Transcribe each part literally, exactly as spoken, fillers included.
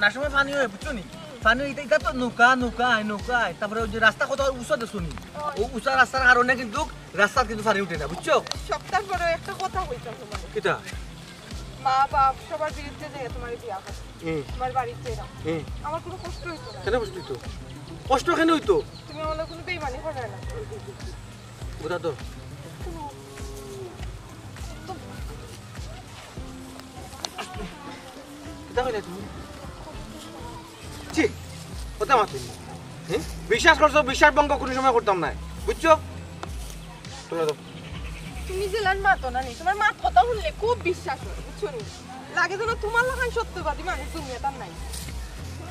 আর সময় পানি অয়, বুঝছো নি? পানি অয়, ইটা, ইটা তো নৌকা, নৌকা আয়, নৌকা আয়। তারপরে ওই যে রাস্তা কত উঁচা দেখছো নি? ও উঁচা রাস্তার কারণে কিন্তু রাস্তাত কিন্তু পানি উঠে না, বুঝছো? সপ্তাহ পরে একটা কথা কইতাম তোমার। কিতা? মা বাপ সবার বিরুদ্ধে যাইয়া তোমার বিয়া করো। হুম। তোমার বাড়িতে এরা। হুম। আমার কোনো কষ্ট হইতো না। কেন কষ্ট হইতো? কষ্ট কেন হইতো? তুমি আমার লগে কোনো বেইমানি করো না। বুঝা তো? কিতা কইলা তুমি? ছি, কথা মাতো না। হ্যাঁ? বিশ্বাস করছো, বিশ্বাস ভঙ্গ কোনো সময় করতাম না, বুঝছো? তুলে দাও। তুমি যেলান মাতো না নি, তোমার মাত কথা শুনলে খুব বিশ্বাস হয়, বুঝছো নি? লাগে যেন তোমার লাখান সত্যবাদী মানুষ দুনিয়াত আর নাই।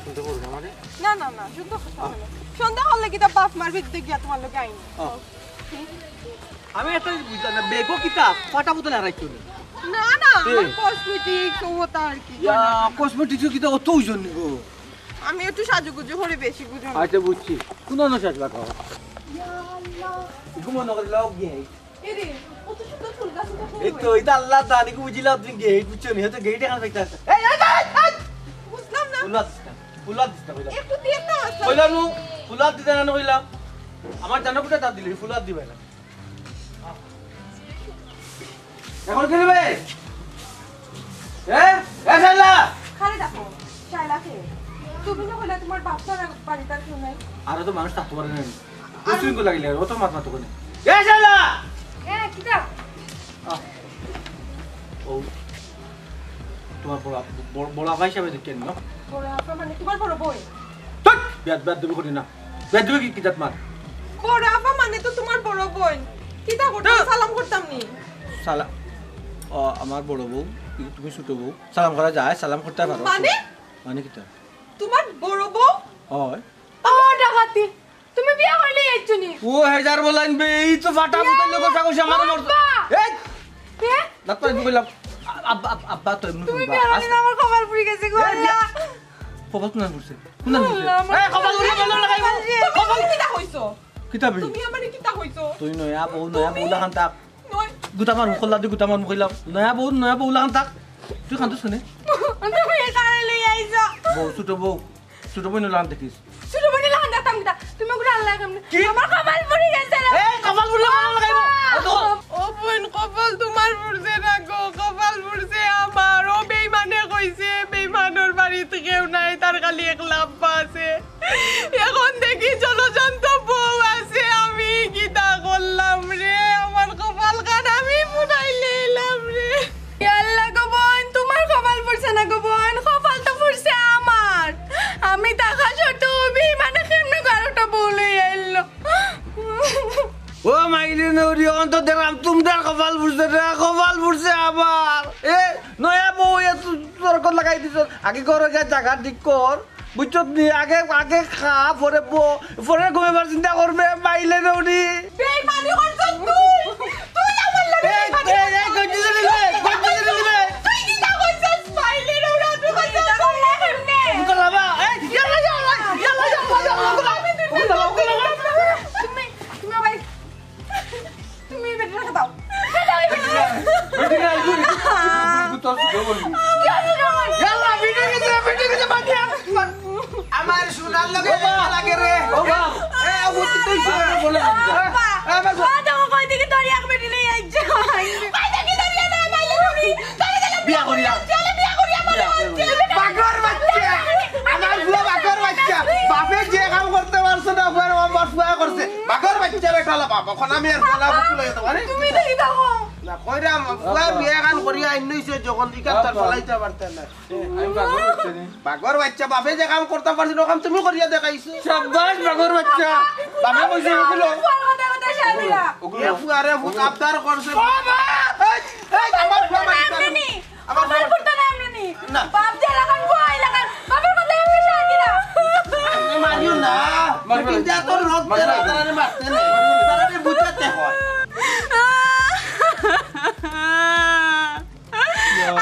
সন্দেহ করো না আমারে? না, না, না, সন্দেহ করতাম না। সন্দেহ করলে কিতা বাপ মার বিরুদ্ধে গিয়া তোমার লগে আইন। ও। আমি একটা জিনিস বুঝলাম না, বেগও কিতা ফাটা বোতলে হারাইছো নি? না, না, আমার cosmetics, ও ওটা আর কি। ইয়া, cosmetics কিতা অত ওজন নি গো? আমি একটু সাজুগুজু করে বেশি বুঝো না। আচ্ছা, বুঝছি। কোন অনু সাজ লাগাও? ইয়া আল্লাহ। ঘুমানো করে লাও গিয়ে। এরে, কত সুন্দর ফুল গাছ, এটা এই তো, এটা আল্লাহ দান, কি বুঝিলা তুমি গেট, বুঝছো নি? হয়তো গেট এখানে দেখতে আসছে। এই, এই, এই, এই! বুঝলাম না। ফুল দিস না, ফুল দিস না, কইলাম। একটু দিয়ে না আসলে। কইলাম নু, ফুল দিতে না, কইলাম। আমার জানো কোথায় তার দিলে, ফুল দিবে না। এখন কি নেবে? হ্যাঁ? এ শালা! খালি দেখো, শালা কে? তুমি না কইলা তোমার বাপ ছাড়া বাড়িতে আর কেউ নাই? আরো তো মানুষ থাকতে পারে না। আর বুঝুন তো লাগিলে, ও তো মাত মাত করে। এ শালা! এ, কিতা? আহ। ও, তোমার বড়, বড়, বড় আফা হিসাবে দেখে নিও। বড় আফা মানে তোমার বড় বোন? ধুৎ! বেয়াদ-, বেয়াদবি করি না। বেয়াদবি কি, কি জাত মাত? বড় আফা মানে তো তোমার বড় বোন। কিতা করতাম? ধুৎ! সালাম করতাম নি? সালা-, ও, আমার বড় বউ, তুমি ছোট বউ। সালাম করা যায়, সালাম করতে পারো। মানে? মানে কিতা? তোমার বড় বউ? হয়। ও ডাকাতি, তুমি বিয়া করলে আইছো নি? ও হাজার বলাইন বে, এই তো ফাটা ফুটা লোক কথা কইছে আমার মর। আব্বা! এই! কে? দাঁত পানি কইলাম। আব্বা, আব্বা, আব্বা তো এমনি তুমি শুনবা। বিয়া করলে আস্তে। আমার কপাল পুড়ি গেছে গো, এই বিয়া-, আল্লাহ। কপাল কোন ফুটছে? কোন ফুটছে? আল্লাহ, আমার এই কপাল পুড়ি গেল লাগাইবো। কপাল তুমি কিতা কইছো? কিতা বে? তুমি আমারে কিতা কইছো? তুই নয়া বউ, নয়া বউ তুমি লাখান থাক। নয়। গুতা মার মুখ, লাদি গুতা মার মুখ কইলাম। নয়া বউ, নয়া বউ লাখান থাক। তুই কান্দছ কেনে? তুমি কারে লই আইছো? বউ, ছোট বউ। ছোট বইন লাখান দেখিস। ছোট বইন লাখান দেখতাম কিতা? তুমি ওগুলো আল্লাহ কেমনে? কি? আমার কপাল পুড়ি গেছে রে। এই, কপাল পুড়ি আমার লাগাইবো। ও তো। ও বইন, কপাল তোমার পুড়ছে না গো, কপাল পুড়ছে আমার। ও বেইমানে কইছে, বেইমানর বাড়িত কেউ নাই, তার খালি একলা আব্বা আছে। এখন দেখি জলজান্ত বউ আছে, আমি কিতা করলাম রে? আমার কপাল খান আমি পুড়াই লইলাম রে। ইয়া আল্লাহ গো বইন, তোমার কপাল পুড়ছে না গো বইন, কপাল তো পুড়ছে আমার। আমি থাকা সত্ত্বেও বেইমানে কেমনে ঘরটা বউ লই আইলো? ও মাইরে নৌরি, অন্ত দেখলাম তুমরার কপাল পুড়ছে না, কপাল পুড়ছে আমার। এ, নয়া বউ, এ তু-, তর্ক লাগাই দিছ। আগে ঘরো গিয়া জাগা ঠিক কর। বুঝছত নি? আগে, আগে খা, পরে বউ, পরে ঘুমাইবার চিন্তা করবে, মাইলে নৌরি। বেইমানি করছস তুই। তুই আমার লগে এই, বেইমানি এই, এই, করছস। গঞ্জি ধরে দিবে, গঞ্জি ধরে দিবে। তুই কিতা কইছস? মাইলে নৌরা, তুই কইছস, কইলে কেমনে? উতলা বা, এই, ইয়াল্লা, ইয়াল্লা, ইয়াল্লা, ইয়াল্লা, ইয়াল্লা, উতলা, উতলা, উতলা, উতলা। তুমি, তুমি আমার তুমি এই বেটিটারে দাও। দাও এই বেটিটারে। বেটি না, এই বেটি। তুই তো আসছিস, বল। কি আছে রে আমার? ইয়াল্লা, বেটি গেছে, বেটি গেছে, বাদ দিয়া। আমার সোনার লগে বাবা। লাগে রে। বাবা। এ, ও, তুই তো ইসে বলে না। বাবা। এ, আমার ও, দেখো, কই দেখি তোর এক বেটি লই আইছে। কই দেখি তোর এক বেটি লই আইছে। বিয়া করিয়া। চলে বিয়া করিয়া, মনে বিয়া হচ্ছে। করিয়া। বাঘর বাচ্চা। আমার ফুয়া বাঘর বাচ্চা। বাপে যে কাম করতে পারছে না, ফুয়ার আমার ফুয়া করছে। বাঘর বাচ্চা বেটা লা বাপ। এখন আমি আর ফুয়া বাপ তুলে যেতে পারি? তুমি দেখি দেখো। না, কইরাম, ফুয়া বিয়া কান করিয়া আইন নইছে যখন ইকান তার বাবা। ফলাইতে পারতে না। আমি বাঘর বাচ্চা নি। বাঘর বাচ্চা, বাপে যে কাম করতে পারছে না, ও কাম তুমি করিয়া দেখাইছো। সাব্বাস, বাঘর বাচ্চা। বাপে কইছে, "ওগুলো।" ফুয়ার কথা কথা শাদিরা। ওগুলো। এ ফুয়ারে ফুক আবদার করছে। বাবা! এই, এই, আমার ফুয়া বাচ্চা। আমার কপাল ফুটতো না এমনি নি। না। বাপ যে লাগান, বউ এই লাগান। বাপের কথা এমনি শাদি না। আমি মারিও না। মারিও না। কিন্তু এত রোদ মারিও না। তারা, তারা মারতে নেই। তারা বুঝাতে হয়।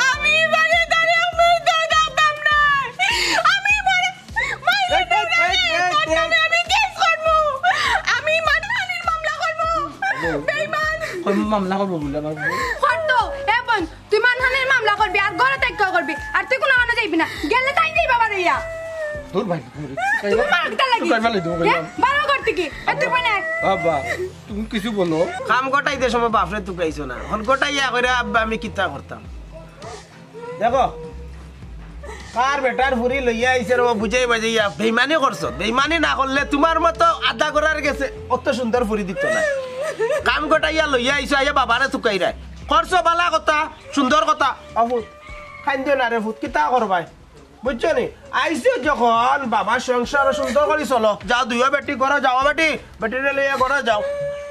আমি বাড়ি দাঁড়িয়ে মুর্দা দাম না। আমি বাড়ি, মাইরে এই, এই, এই, এই, এই। আমি কেস করবো। আমি মানহানির মামলা করবো। বেইমান। কোন মামলা করবো বলে আমার বউ? কর তো, এ বোন, তুই মানহানির মামলা করবি, আর তোরা তো একটাও করবি, আর তুই কোনো আনো যাইবি না, গেলে তাই যাইবা বারইয়া। দূর ভাই, দূর। তুই মার কিতা লাগি? তুই ভাই, দূর ভাই। হ্যাঁ? বারো করতে কি? এত পয়লা। বাবা, তুমি কিছু বলো। কাম গটাইতে সময় বাপরে তুকাইছো না, এখন গটাইয়া কইরা আব্বা আমি কিতা করতাম? দেখো, কার বেটার ফুরি লইয়া আইছে রে, ও বুঝাই বাজাইয়া বেইমানি করছো। বেইমানি না করলে তোমার মতো আধা গড়ার গেছে অত সুন্দর ফুরি দিত না। কাম গটাইয়া লইয়া আইছো, আইয়া বাবারে তুকাইরায়। করছো বালা কথা, সুন্দর কথা। অফুত, খাইন দিও না রে ফুত, কিতা করবায়? বুঝছো নি? আইছো যখন বাবার সংসার সুন্দর করি চলো। যাও দুইও বেটি ঘরো যাও বেটি, বেটিরে লইয়া ঘরো যাও।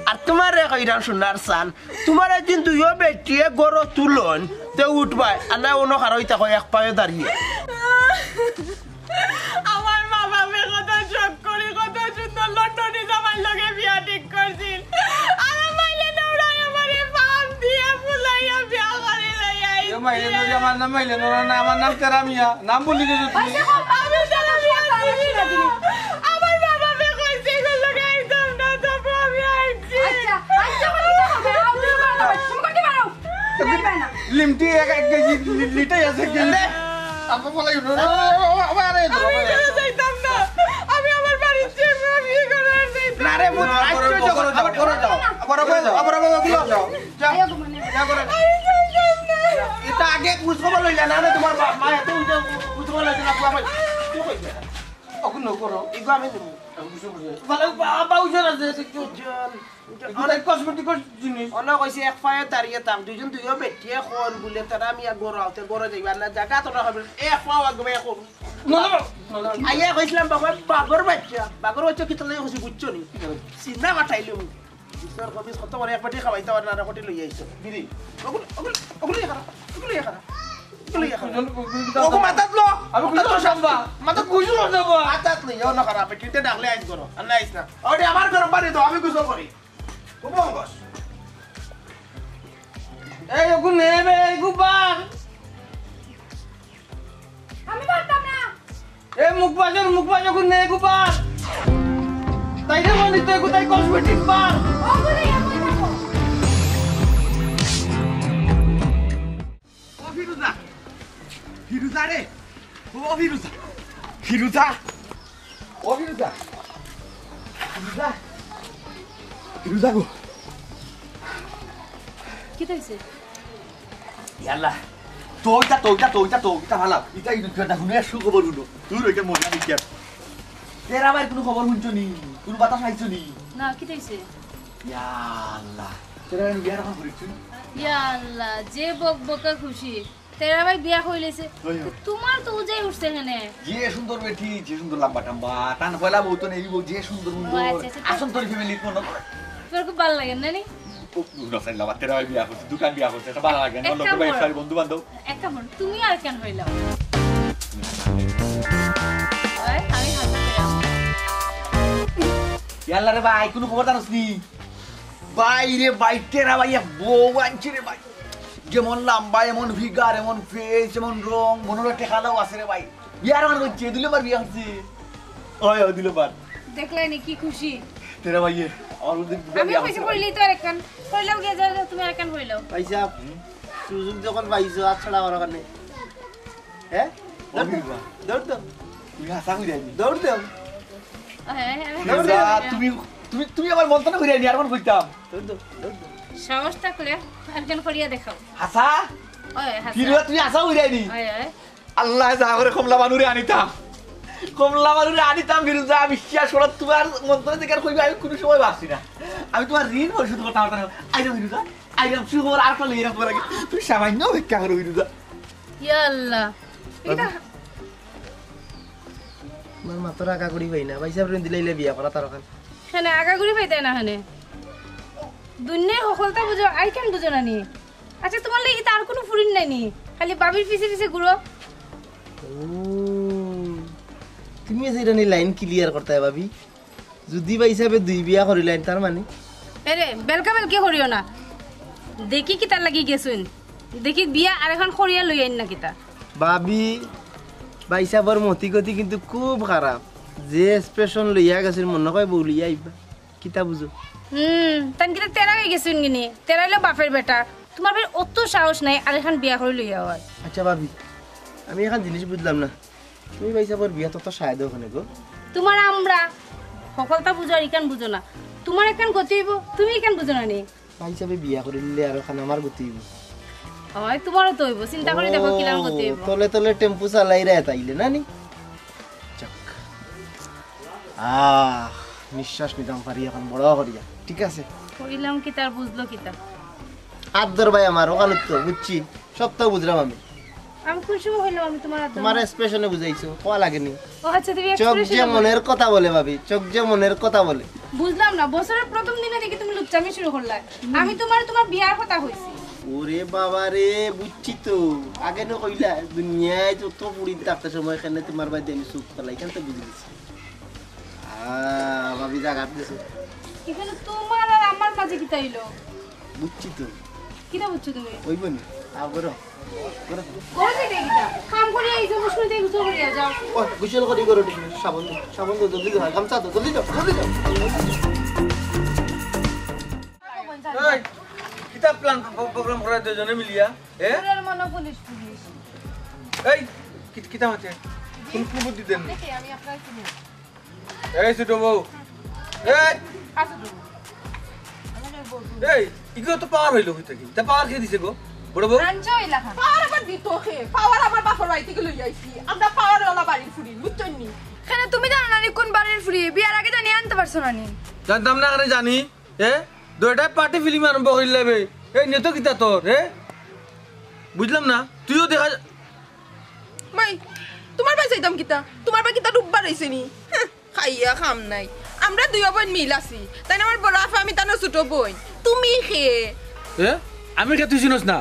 আর তোমারে কইরাম সোনার চান, তোমার একদিন দুইও বেটিয়ে ঘরো তুলইন, তে উঠবায়, আর না অনো খাড়া অইতা কয় এক পায়ে দাঁড়িয়ে। আমার মা বাপে কত শখ করি, কত সুন্দর লন্ডনি জামাইর লগে বিয়া ঠিক করছিল। আর মাইলে দৌড়াই আমারে ফাঁদ দিয়া ফুলাইয়া বিয়া করে লইয়া এ মাইলে আইছে। নড়ি, আমার নাম মাইলে নড়ি না, আমার নাম তেরা মিয়া। নাম ভুলি গেছো তুমি। আমি তেরা মিয়া চিনি না। আমার মা বাপে কইছে, এগুর লগে আইতাম না, তবু আমি আইছি। আচ্ছা, আচ্ছা, বলে দিতে হবে। আও, তুমি করো না, তুমি করতে পারো। লিমটি এক, এক কেজি লি-, লিটাই আছে, এক কেজি। আব্বা বলে, "ও, ও, ও, ও, আরে, আমি এখানে যাইতাম না। আমি আমার বাড়ির চেয়ে আমি এখানে আর যাইতাম না রে, না। আবার, আবার, আবার, আবার, আবার, আবার, আবার, আবার, আবার, আবার, যাও। যাও, যাও, যাও, যাও। এটা আগে খোঁজ খবর লইলা না, না, তোমার বাপ মা এত উঠে খোঁজ খবর লইছে না, বাবা, কি কইছে? অখন নকরো। এগু আমি দেবো। আমি কিছু বুঝি না। বলে, বা-, বাবা, উঠে না, যে, যে, কি উঠে? অনেক cosmetic জিনিস। অনে কইছে, "এক পায়ে দাঁড়িয়ে থাক।" দুইজন দুইও বেটিয়ে কর বুলে, তারা আমি এক ঘরো আউতে ঘরো যাইবা না, জাগা তোরা হবে। এক পাও আগে ভাই এখন। না, না, না, না। আইয়া কইছিলাম, "বাবা, বাঘর বাচ্চা, বাঘর বাচ্চা কিতা লাগে কইছি, বুঝছো নি?" সিধা পাঠাইলু। বিশ্বর কবিজ কত করে এক বাটি খাওয়াইতে পারে না, আর এক বাটি লইয়া আইছো। দিদি। ওগুলো, ওগুলো, ওগুলো ইয়া খারা, ওগুলো ইয়া খারা, ওগুলো ইয়া খারা। ওগু মাথাত লো। আমি মাথাত লো, শাম্বা। মাথাত গুজু না যাবো। মাথাত লইয়া, অন্য খারা, বেটিতে ডাকলে আইস করো, আর না আইস না। ওরে আমার গরম পানি দাও, আমি গোসল করি। এই, ওগু নে বে, এগু বার। আমি পারতাম না। এ, মুখ বাজর, মুখ বাজর, ওগু নে, এগু বার। তাই রে বলি তো, এগু তাই cosmetic বার। ও বলে, এ বলে দেখো। ও ফিরুজা, ফিরুজা রে, ও ফিরুজা, ফিরুজা, ও ফিরুজা, ফিরুজা, ফিরুজা গো। কিতা অইছে? ইয়াল্লা, তো ইতা, তো ইতা, তো ইতা, তো ইতা ভালা। ইতা ইদু কিতা হুনো, সুখবর হুনো। দূর অইতে মজা নিতে। তেরা ভাইর কুনু খবর হুনছো নি? কুনু বাতাস পাইছো নি? না, কিতা অইছে? ইয়াল্লা, তেরা ভাই বিয়ার অখন করিছুন। ইয়াল্লা, যে বক বকা খুশি। তেরা ভাই বিয়া করিলিছে। ওই, ওই। তো তোমার তো উজাই উঠছে এখানে। যে সুন্দর বেটি, যে সুন্দর লম্বা টাম্বা, তান পয়লা বউ তো নেই, বউ যে সুন্দর সুন্দর। ও, আচ্ছা, আচ্ছা, তো আসন তরি family মনে করে। তোমার খুব ভালা লাগে না নি? ও, ও, না, সাইড লাবা, তেরা ভাই বিয়া করছে, দোকান বিয়া করছে, এটা ভালা লাগে না, এক লোক কাম ভাই, করো। সরি, বন্ধু বান্ধব। এক কাম করো, তুমি আর কেন হইলাও? ওই, আমি হাত ধরে আম। ইয়াল্লা রে ভাই, কুনু খবর জানোস নি? ভাই রে ভাই, তেরা ভাই এক বউ আনছে রে ভাই। যেমন লম্বা, এমন figure, এমন face, এমন রং, মনে হয় টেকালাও আছে রে ভাই। বিয়ার আমার করছে, দুই নম্বর বিয়া করছে। ওই, ওই, দুই নম্বর। দেখলাই নি কি খুশি? তেরা ভাই, আমার মধ্যে বিয়া আমি করছে কইছি ভাই। কইলি তো আরেকখান। কইলাও গিয়া যাও, যাও, তুমি আরেকখান কইলাও। ভাই সাহেব, সুযোগ যখন পাইছো, আর ছাড়া আমার ওখানে। হ্যাঁ? দৌড় দাও। দৌড় দাও। তুমি আশা করি আইনি। দৌড় দাও। হ্যাঁ, হ্যাঁ, আমি ফিরোজা, হাসি করি। তুমি, তুমি, তুমি আমার মন্ত্রণা করি আইনি, আর কোন কইতাম? দৌড় দাও, দৌড় দাও। সাহস থাকলে একজন করিয়া দেখাও। হাসা? ওই, হাসা। ফিরোজা, তুমি আশা করি আইনি। ওই, ওই। আল্লাহ যা করে কমলা বানুরে আনিতাম। কমলা বানুরে আনিতাম, ফিরোজা, বিশ্বাস করো, তোমার মন্ত্রণা দেখে আর কইবে, আমি কোনো সময় ভাবছি না। আমি তোমার ঋণ পরিশোধ করতে পারতাম না। আইরাম ফিরোজা, আইরাম সুখবর আর কালে এরকম লাগে। তুমি সামান্য অপেক্ষা করো ফিরোজা। ইয়া আল্লাহ। এটা আমার মাথার আগা করি পাই না। ভাই সাহেব রে দিলাইলে বিয়া করা তার ওখান। কেনে আগা করি পাইতে না কেনে? দুনিয়ার হকলতা বুঝো, আই কেন বুঝো না নি? আচ্ছা, তোমার লাগি তার কোনো ফুরিন নাই নি? খালি ভাবির পিছে পিছে ঘুরো। ও, তুমি যে এটা নিয়ে লাইন ক্লিয়ার করতে ভাবি। যদি ভাই সাহেবে দুই বিয়া করিলেন, তার মানে? এরে, বেলকা বেলকি করিও না। দেখি কিতার লাগি গেছইন। দেখি বিয়া আর এখন করিয়া লই আইন না কিতা। ভাবি, ভাই সাহেবর মতি গতি কিন্তু খুব খারাপ। যে expression লইয়া গেছইন, মনে হয় বউ লইয়া আইবা। কিতা বুঝো? হুম, তান কিতা তেরা হয়ে গেছইন গিনি? তেরা হইলো বাপের বেটা। তোমার ভাই অত সাহস নাই, আর এখন বিয়া করে লইয়া হয়। আচ্ছা ভাবি, আমি এখান জিনিস বুঝলাম না, তুমি ভাইসাবর বিয়াত অত সায় দেও কেনে গো? তুমার আমরা হকলতা বুঝো আর ইখান বুঝো না। তুমার একখান গতি অইবো, তুমি ইখান বুঝো না নি? ভাইসাবে বিয়া করিলে আর অখান আমার গতি অইবো। অয়, তুমারও তো অইবো, চিন্তা করি দেখো কিলান গতি অইবো। তলে তলে টেম্পু চালাইরা তাইলে না নি? যাক। আহ, নিঃশ্বাস নিতাম পারি অখন বড় করিয়া। ঠিক আছে। কইলাম কিতা আর বুঝলো কিতা? হাত ধর ভাই আমার, অখান তো বুঝছি, সবতা বুঝলাম আমি। আমি কুন সময় কইলাম আমি তুমার হাত ধরমু? তুমার এক্সপ্রেশনে বুঝাইছো, কওয়া লাগেনি। ও আচ্ছা, তুমি চোখ এক্সপ্রেশনে যে বুঝাইছো। মনের কথা বলে ভাবি, চোখ যে মনের কথা বলে। বুঝলাম না, বছরের প্রথম দিনে দেখি তুমি লুচ্চামি শুরু করলায়। আমি তুমারে তুমার বিয়ার কথা কইছি। ওরে বাবা রে, বুঝছি তো। আগে না কইলা, দুনিয়াত যত ফুড়ি থাকতে সময় কেনে তুমার বাদে আমি চুপ করলাই, ইখান তো বুঝি গেছি। আহ, ভাবি জাগাত গেছে। ইখানো তুমার আর আমার মাঝে কিতা অইলো? বুঝছি তো। কিতা বুঝছো তুমি? অইবো নি? আও করো। করো। করো তো এটা কিতা? কাম করি আইছো, মুশকিল দিয়ে গোসল করিয়া যাও। ও, গোসল করি করো ঠিক আছে। সাবান দাও, সাবান দাও, জলদি দাও, গামছা দাও, জলদি দাও, জলদি দাও। এই, কিতা প্ল্যান প্রো-, প্রোগ্রাম করা দুজনে মিলিয়া? এ? পুরার মনো পুলিশ, পুলিশ। এই, কি-, কিতা হচ্ছে? কোন, কোন বুদ্ধি দেন? দেখি, আমি আপনার পুলিশ। এই ছোট বউ। এই। আসো তো। এই, ইগুলো তো পাওয়ার হইলো কই থাকি? তা পাওয়ার কে দিছে গো? বড় বউ? আনছো এলাকা। পাওয়ার আবার দিত কে? পাওয়ার আমার বাপর বাড়ি থাকি লই আইছি। আমরা পাওয়ার ওলা বাড়ির ফুড়ি, বুঝছইন নি? কেনে তুমি জানো না নি কোন বাড়ির ফুড়ি? বিয়ার আগে জানি আনতে পারছো না নি? জানতাম না, আরে জানি। এ? দুইটায় পার্টি ফিল্ম আরম্ভ করিলাইবে। এই, নেতো কিতা তোর, এ? বুঝলাম না। তুইও দেখা যা- মাই, তুমার বায় চাইতাম কিতা? তুমার বায় কিতা ডুববার অইছে নি? হ্যাঁ, খাইয়া কাম নাই। আমরা দুইও বইন মিল আছি। তাইন আমার বড় আফা, আমি তানর ছোট বইন। তুমি কে? এ? আমি কে তুই চিনস না?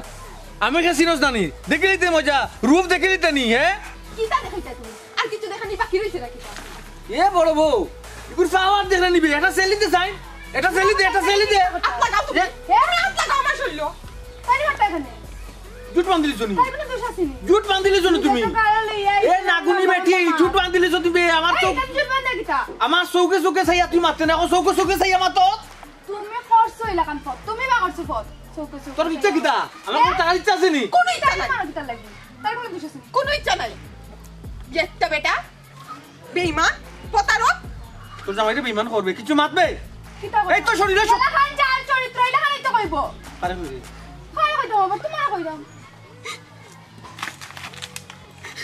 আমি কে চিনস না নি? দেখিলি তে মজা, রূপ দেখিলি তে নি, হ্যাঁ? কিতা দেখাইতা তুমি? আর কিছু দেখানি বাকি রইছে না কিতা? এ বড় বউ, ইগুর পাওয়ার দেখ না নিবে, এটা সেলি দে সাইন, এটা সেলি দে, এটা সেলি দে। হাত লাগাও তুমি। এ? এ, হাত লাগাও আমার শরীরো। তাই মারতা এখানে। জুট বান্ধিলি জনি। তাই কোনো দোষ আছে নি? জুট বান্ধিলি জনি তুমি। তো গালা লইয়া এ আইছো, নাগুনি আমার বেটি, বাবা। জুট বান্ধিলি জনি বে, আমার এই, চোখ, এটা জুট বান্ধা কিতা? আমার চোখে চোখে চাইয়া তুই মারতে না, ও চোখে চোখে চাইয়া মারতো। তুমি করছো এলাকান ফত, তুমি বা করছো ফত। চোখে চোখে তোর ইচ্ছা চাইয়া। কিতা? আমার এ? কোনো টাকার ইচ্ছা আছে নি? কোনো ইচ্ছা নাই। তাই মারো কিতা লাগি? তার কোনো দোষ আছে নি? কোনো ইচ্ছা নাই। একটা বেটা বেঈমান, প্রতারক। তোর জামাইরে বেঈমান করবে, কিছু মাতবে? কিতা এই তো শরীরে সব এলাকান যার চরিত্র, এলাকানই তো কইবো। আরে কই রে? কারে কইতাম বাবা, তোমার কইতাম।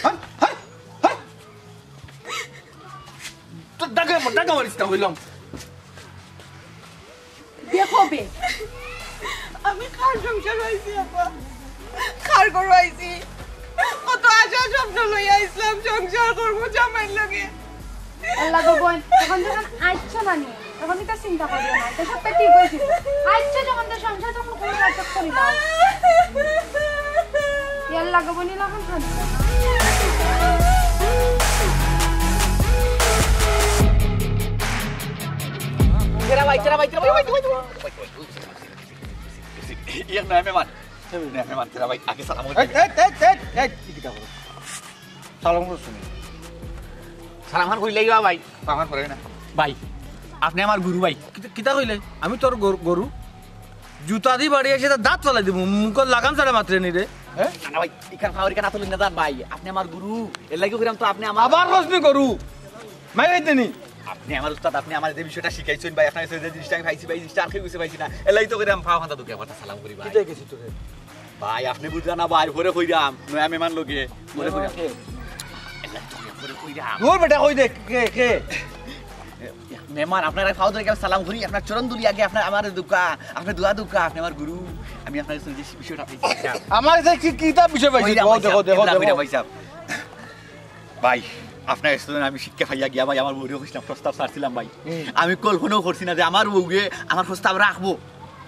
হাট, হাট, হাট। তোর ডাকা, ডাকা মারিস না, কইলাম। দেখো বে, আমি কার সংসার আইছি আপা? কার ঘরো আইছি? কত আশা স্বপ্ন লইয়া আইছলাম, সংসার করমু জামাইর লগে। আল্লাহ গো বইন, এখন যখন আইছো না নি, তখন ইতা চিন্তা করিও না, ইতা সবতা ঠিক অইছে। আইছো যখন তো সংসার তখন কোনো নাটক করি না। ইয়াল্লা গো বইন, এখন শান্তি। তেরা ভাই, তেরা ভাই, তেরা ভাই, ভাই, ভাই, ভাই। এক নয় মেহমান। নয় মেহমান, তেরা ভাই, আগে সালাম এই, এই, এই, এই, এই, কি কিতা করো? সালাম করছো নি? সালাম খান কইলাই বা ভাই। সালাম খান করে না। ভাই, আপনে আমার গুরু ভাই। কিতা, কিতা কইলে? আমি তোর গরু, গরু? জুতা দি বাড়ি এসে তার দাঁত ফালাই দিমু। মুখর লাগাম ছাড়া মাতরে নি রে। হ্যাঁ? না, না ভাই, ইখান খাওয়ার ইখান আতলে না যান ভাই। আপনে আমার গুরু। এর লাগি কইরাম তো আপনে আমার আবার কস নি গরু? মাই হইতে নি? আপনে আমার উস্তাদ, আপনে আমার যে বিষয়টা শিখাইছইন ভাই, আপনার কাছে যে জিনিসটা আমি পাইছি ভাই, এই জিনিসটা আর কেউ কাছে পাইছি না। এর লাগি তো কইরাম, পাও খান্দা দুকে কথা সালাম করি ভাই। কিতা গেছি তোরে? ভাই, আপনে বুঝলা না ভাই, পরে কইরাম, নয়া মেহমান লগে, পরে কইরাম। এর লাগি তো কইরাম, পরে কইরাম। দূর বেটা, কই দে, কে, কে? মেহমান, আপনার পাও ধরি আমি সালাম করি, আপনার চরণ ধরি আগে, আপনার আমার দুকা, আপনি দোয়া দুকা, আপনি আমার গুরু, আমি আপনার কাছে যে বিষয়টা পাইছি। আমার যে কি, কিতা বিষয় পাইছি? কইরাম দেখো, ভাই দেখো, সাহেব, দেখো, কইরাম দেখো। ভাই সাহেব। ভাই, আপনার কাছে আমি শিক্ষা পাইয়া গিয়া ভাই, আমার বউরে কইছিলাম, প্রস্তাব ছাড়ছিলাম ভাই। হুম। আমি কল্পনাও করছি না যে আমার বউয়ে আমার প্রস্তাব রাখবো,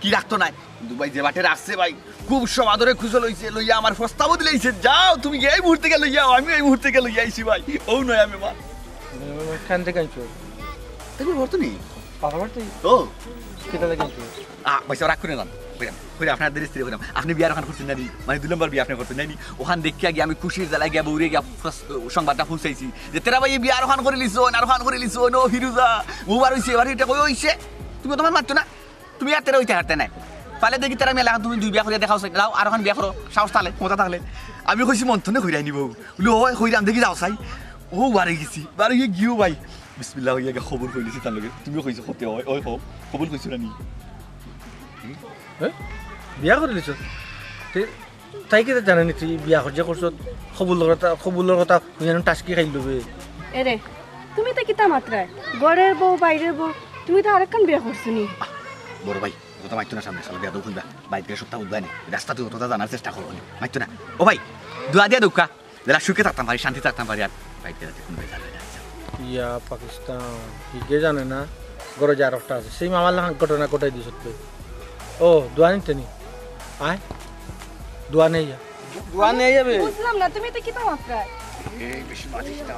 কি রাখতো নাই। কিন্তু ভাই, যে বাটে রাখছে ভাই, খুব সমাদরে খুশল হইছে, লইয়া আমার প্রস্তাবও দিলাইছে, "যাও, তুমি এই মুহূর্তে গিয়া লইয়া আও, আমি এই মুহূর্তে গিয়া লইয়া আইছি ভাই।" ও নয় আমি মা। কেন থেকে আনছো? তুমি ঘর তো নেই। পাহাড় তো? তো? কিতা লাগে আনছো? আ, ভাই সাহেব, রাগ করে না। কইরাম, কইরাম, আপনার দেরি স্ত্রী কইরাম। আপনি বিয়ার ওখান করছেন না নি? মানে দুই নম্বর বিয়া আপনি করছেন না নি? ওখান দেখিয়া গিয়া আমি খুশির জ্বালায় গিয়া বউরে গিয়া প্রস-, সংবাদটা পৌঁছাইছি। যে তেরা ভাই এই বিয়ার ওখান করে লিছো, আর ওখান করে লিছো, নো ফিরুজা। ও বার হইছে, এবার এটা কই হইছে? তুমি তোমার মারতো না? তুমি আর তেরা হইতে হারতে নাই। পালে দেখি তারা মেলা তুমি দুই বিয়া করিয়া দেখাও চাই, যাও আর ওখান বিয়া করো, সাহস থাকলে, ক্ষমতা থাকলে। আমি কইছি মন্থনে কইরাই নিব, বলে ওই কইরাম দেখি যাও চাই। ও বারে গেছি, বারে গিয়ে গিয়েও ভাই বিসমিল্লাহ হইয়া গিয়া খবর কইলিছি তার লগে। তুমিও কইছো কতে ওই ওই কও, কবুল কইছো না নি? হ্যাঁ? বিয়া করে দিছ? তে তাই কিতা জানে নি তুই বিয়া কর যে করছ? কবুলর কথা, কবুলর কথা হুইয়ানো টাসকি খাইল বে। এরে, তুমি তো কিতা মাতরায়? ঘরের বউ, বাইরের বউ, তুমি তো আরেকখান বিয়া করছো নি? বড় ভাই, কথা মাইতো না সামনে, শালা বেয়াদব হইবা। বাইরে সপ্তাহ উঠবা নি, রাস্তা তুই অতটা জানার চেষ্টা করো নি। মাইতো না। ও ভাই, দোয়া দিয়া দৌকা। যারা সুখে থাকতাম পারি, শান্তি থাকতাম পারি, আর বাইরে যাতে কোনো বেজার হয় না। ইয়া পাকিস্তান, হিগে জানে না, ঘরে যে আরোটা আছে, সেই মামার লাখান ঘটনা ঘটাই দিছত বে। ও, দোয়া নিতে নি? আয়, দোয়া নেই যা। দোয়া নেই যাবে। বুঝলাম না, তুমি তো কিতা মাতরায়? এই বেশি মাতিস না,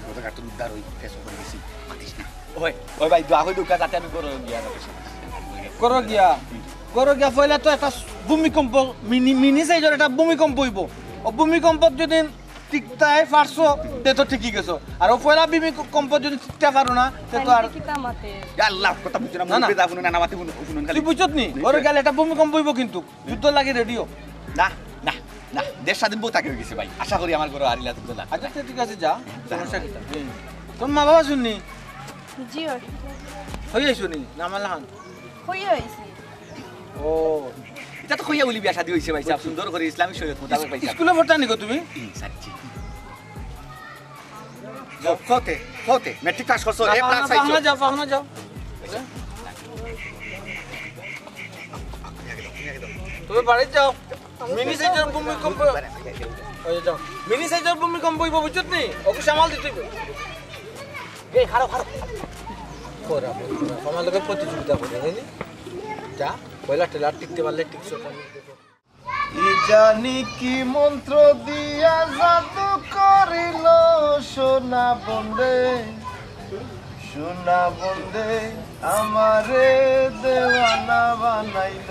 কথা কাটতে উদ্ধার হই, ফেস করে গেছি, মাতিস না। ওই, ওই ভাই, দোয়া হই দৌকা যাতে আমি বড় গিয়া যাতে সব। করো গিয়া, করো গিয়া, পয়লা তো একটা ভূমিকম্প, মিনি, মিনি সাইজর একটা ভূমিকম্প হইব। ও ভূমিকম্প যদি টিকতায় পারছো, তে তো ঠিকই গেছো। আর ও পয়লা ভূমিকম্প যদি টিকতে পারো না, তে তো আর কিতা মাতে? ইয়া আল্লাহ, কথা বুঝছো না, না, না। মুরব্বি যা হুনো না, না মাতি হুনো, হুনো খালি। তুই বুঝছত নি? ওর গেলে একটা ভূমিকম্প হইব কিন্তু, যুদ্ধ লাগে রেডিও। না, না, না, দেড় স্বাধীন বউ তাকে হয়ে গেছে ভাই। আশা করি আমার ঘরে আর ইলা যুদ্ধ লাগবে আচ্ছা, তে ঠিক আছে, যা, সমস্যা কিতা? তোর মা বাবা শুননি? জি ওই। হয়ে আইসো নি? না আমার লাখান? হইয়া হইছে। ও, এটা তো কইয়া বলি বিয়া শাদী হইছে ভাই সাহেব, সুন্দর করে ইসলামিক শরীয়ত মোতাবেক ভাই সাহেব। স্কুলে পড়তা নিকো তুমি? হুম, স্যার, জি। কতে, কতে, ম্যাট্রিক পাস করছো, এ প্লাস পাখনা যাও, পাখনা যাও। তুমি বাড়ি যাও। মিনি সাইজর ভূমিকম্প। ওই যাও। মিনি সাইজর ভূমিকম্প হইব, বুঝছত নি? ওকে সামাল দিতে হইব। এই, খাড়ো, খাড়ো। করা, করা। আমার লগে প্রতিযোগিতা করে, বুঝলি? যা, পয়লা টেলার টিকতে পারলে টিকছো। কি জানি কি মন্ত্র দিয়া জাদু করিল সোনা বন্দে, সোনা বন্দে আমারে দেওয়ানা বানাইল,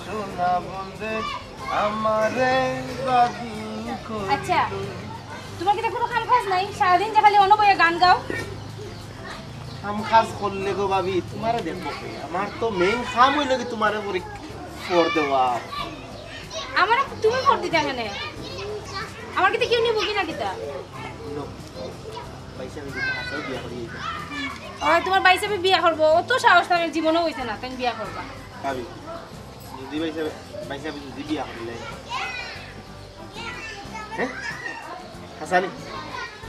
সোনা বন্দে আমারে জাদু করিল। আচ্ছা, তোমার কিতা কোনো কাম কাজ নাই? সারাদিন যে খালি অনবয়ে গান গাও। কাম কাজ করলে গো ভাবি, তোমারে দেখবো কে? আমার তো মেইন কাম হইল কি তোমারে পরীক্ষা পড় দেওয়া। আমার তুমি ভোট দিতে এখানে। আমার কিতা কেউ নিব কি না কিতা? নো। পয়সা আমি দিতে হাসাও বিয়া করি এইটা। ওই তোমার ভাই সাহেব বিয়া করবো, অত সাহস তার জীবনেও হইছে না, তাই বিয়া করবা। ভাবি, যদি ভাই সাহেব, ভাই সাহেব যদি বিয়া করিলে, হ্যাঁ? হাসানি?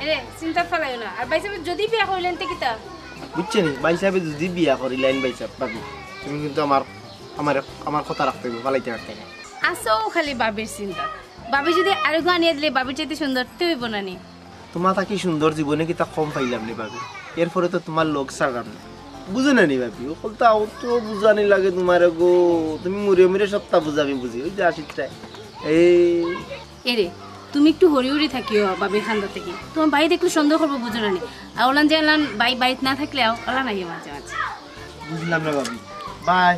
এরে, চিন্তা ফালাইও না। আর ভাই সাহেব যদি বিয়া করিলেন তে কিতা? বুঝছো নি? ভাই সাহেব যদি বিয়া করিলেন ভাই সাহেব, ভাবি, তুমি কিন্তু আমার, আমার, আমার কথা রাখতে হবে, ফালাইতে পারতে না। আসো খালি ভাবির চিন্তা। ভাবি যদি আরেকগু আনিয়া দিলে ভাবির চাইতে সুন্দর তে হইব না নি? তোমার থাকি সুন্দর জীবনে কিতা কম পাইলাম নি ভাবি? এরপরে তো তোমার লোক ছাড়লাম না। বুঝো না নি ভাবি? অকলতা অত বুঝানি লাগে তোমারে গো। তুমি মুড়ে মুড়ে সবটা বুঝাবি বুঝি। ওই যে আসিটায়। এই এরে, তুমি একটু হরি হরি থাকিও ভাবির খান্দা থাকি। তোমার ভাই দেখলে সন্দেহ করবো, বুঝো না নি? আর ওলান যে ওলান ভাই বাড়িত না থাকলে আও, ওলান আইও মাঝে মাঝে। বুঝলাম না ভাবি। ভাই,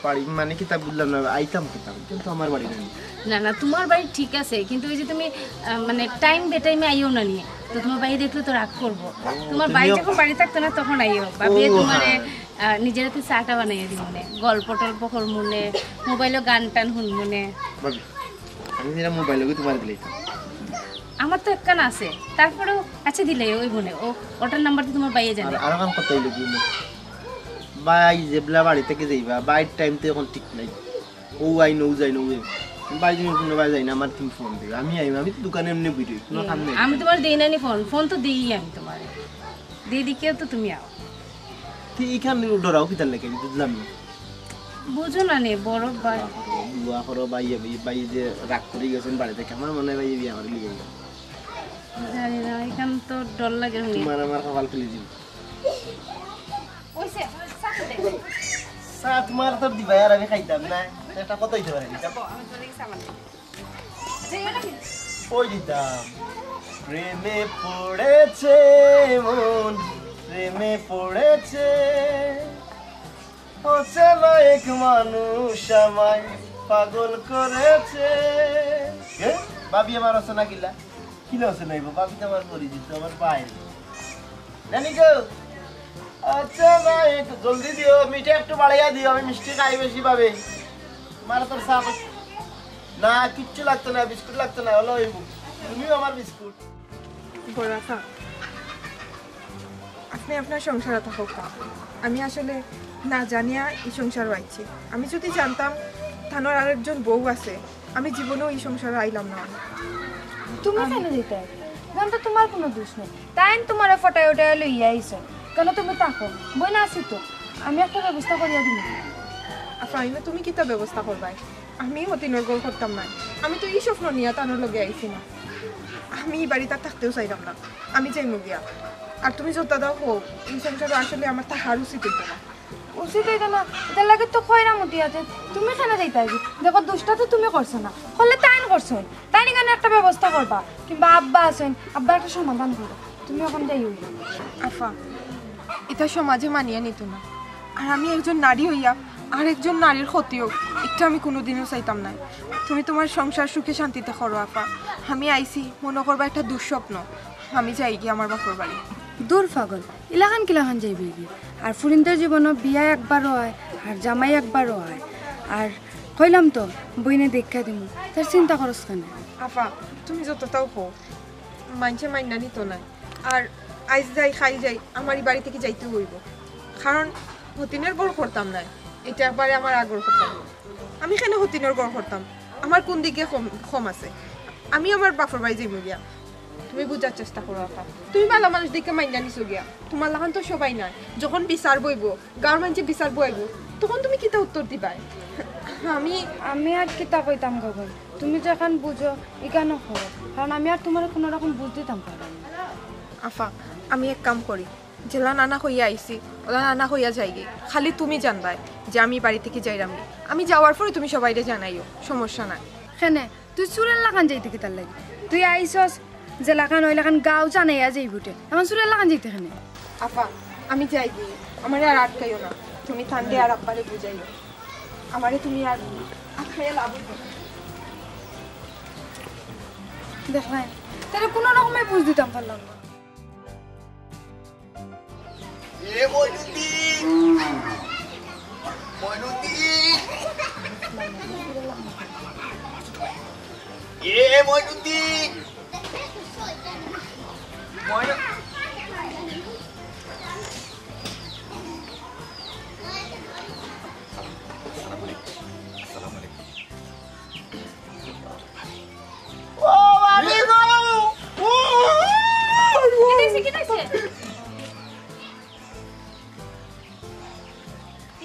বাড়ি মানে কিতা বুঝলাম না, আইতাম কিতা, কিন্তু আমার বাড়ি নাই। না না, তোমার বাড়ি ঠিক আছে, কিন্তু ওই যে তুমি আহ, মানে টাইম বেটাইমে আইও না নি, তো তোমার ভাই দেখলে তো রাগ করবো। তোমার ভাই যখন বাড়ি থাকতো না তখন আইও, ভাবি ও, তোমারে হ্যাঁ। আহ, নিজের হাতে চাটা বানাইয়া দিব মনে, গল্প টল্প করমু নে, মোবাইলও গান টান শুনমু নে। ভাবি, আমি যেটা মোবাইল লোকে তোমার দিলে। আমার তো একখান আছে, তারপরেও আচ্ছা দিলে ওই মনে, ও ওটার নাম্বার তো তোমার ভাইয়ে আর জানে। আরো কাম করতে হইলে কি? ভাই যেবলা বাড়ি থেকে যাইবা, বাইর টাইম তো এখন ঠিক নাই। ও আই নৌ যাই নৌ। ভাই তুমি কোনো ভাই যাই না, আমার তুমি ফোন দিবে, আমি আইম, আমি তো দোকানে এমনি বিরই, কোনো কাম নেই। আমি তোমার দেই না নি ফোন, ফোন তো দিই আমি তোমার, দিই দিকেও তো তুমি আও। তুই এখানে ডরাও কিতার লেগে, আমি বুঝলাম না। বুঝো না নে বড় ভাই। দোয়া করো ভাই, ভাই, ভাই যে রাগ করে গেছেন বাড়ি থেকে, আমার মনে হয় ভাই বিয়া করে নিয়ে যাবে। জানি না, এখান তো ডর লাগে শুনি। তোমার আমার কপাল খুলে দিব। ওইসে, সাথে দে। চা তোমার তো দিবাই আর আমি খাইতাম না, এটা কথা হইতে পারে না। দেখো, আমি জোরে সামান। আচ্ছা, ইয়ে নাকি? ওই দিতাম। প্রেমে পড়েছে মন, প্রেমে পড়েছে। অচেনা এক মানুষ আমায় পাগল করেছে। এ, ভাবি আমার অচেনা কিলা? কিলা অচেনা হইব? ভাবি তো আমার পরিচিত, আমার ভাই। নানি গো, আচ্ছা ভাই, একটু জলদি দিও, মিঠা একটু বাড়াইয়া দিও, আমি মিষ্টি খাই বেশি ভাবে। তোমার তোর চা খাই। না, কিচ্ছু লাগতো না, বিস্কুট লাগতো না, হলো অইব। তুমিও আমার বিস্কুট। বড় আফা, আপনি আপনার সংসারে থাকুক। আমি আসলে না জানিয়া এই সংসারো আইছি। আমি যদি জানতাম তানর আরেকজন বউ আছে, আমি জীবনেও এই সংসারো আইলাম না। তুমি কেনে দিতায়? ইখান তো তোমার কুনু দোষ নাই। তাইন তোমারে ফটাই উঠাই লইয়া আইছইন। কেনে তুমি থাকো? বইন আছি তো। আমি একটা ব্যবস্থা করিয়া দিমু। আফা, ইনো তুমি কিতা ব্যবস্থা করবায়? আমি হতিনর ঘর করতাম নায়। আমি তো ই স্বপ্ন নিয়া তানর লগে আইছি না। আমি ই বাড়িত আর থাকতেও চাইরাম না। আমি যাইমু গিয়া। আর তুমি যত দাও কও, ই সংসারো আসলে আমার থাকার উচিত অইতো না। উচিত অইতো না? ইটার লাগি তো কইরাম উঠিয়া যে তুমি কেনে যাইতায়? দেখো, দোষটা তো তুমি করছো না, করলে তাইন করছইন। তাইন ইখান একটা ব্যবস্থা করবা, কিংবা আব্বা আছইন, আব্বা একটা সমাধান করো। তুমি অখন যাইও। আফা, ইটা সমাজে মানিয়া নিতো না। আর আমি একজন নারী অইয়া আর একজন নারীর ক্ষতি অউক, ইটা আমি কুনুদিনও চাইতাম নায়। তুমি তোমার সংসার সুখে শান্তিতে করো আফা। আমি আইছি, মনো করবা একটা দুঃস্বপ্ন। আমি যাইগি আমার বাপর বাড়ি। দূর পাগল, ইলাখান কিলাখান যাইবায়গি? আর ফুরিন্তর জীবনো বিয়া একবারও অয়, আর জামাই একবারও অয়। আর কইলাম তো, বইনে দেইক্কা দিমু, তার চিন্তা করস কেনে? আফা, তুমি যততাউ কও, মাইনষে মাইন্না নিতো নায়। আর আইজ যাই, কাইল যাই, আমার ই বাড়ি থাকি যাইতেউ অইব। কারণ হতিনর ঘর করতাম নায়, ইটা একবারে আমার আগর কথা। আমি কেনে হতিনর ঘর করতাম? আমার কুন দিকে কম, কম আছে? আমি আমার বাপর বাড়ি যাইমু গিয়া। তুমি বুঝার চেষ্টা করো আফা। তুমি ভালা মানুষ দেইক্কা মাইন্না নিছো গিয়া। তোমার লাখান তো সবাই নায়। যখন বিচার বইব, গাঁওর মাইনষে বিচার বওয়াইব, তখন তুমি কিতা উত্তর দিবায়? আমি আমি আর কিতা কইতাম গো বইন, তুমি যেখান বুঝো ইখানউ করো, কারণ আমি আর তোমারে কুনু রকম বুঝ দিতাম পারলাম না। আফা, আমি এক কাম করি, যেলা নানা কইয়া আইছি, ওলা নানা কইয়া যাইগি। খালি তুমি জানবায় যে আমি বাড়ি থাকি যাইরাম নি। আমি যাওয়ার পরে তুমি সবাইরে জানাইও, সমস্যা নাই। কেনে? তুই চুরের লাখান যাইতে কিতার লাগি? তুই আইছস যেলাখান ওইলাখান গাঁও জানাইয়া যাইবুটে, এমন চুরের লাখান যাইতে কেনে? আফা, আমি যাইগি, আমারে আর আটকাইও না। তুমি তানরে আর আব্বারে বুঝাইও, আমারে তুমি আর আটকাইয়া লাভ অইব না। দেখলায়, তারে কুনু রকমে বুঝ দিতাম পারলাম না। এ মইনুদ্দিন! মইনুদ্দিন! এ মইনুদ্দিন! মইনু- আসসালামু আলাইকুম। আসসালামু আলাইকুম। ও, ভাবি গো! ও! কিতা অইছে, কিতা অইছে?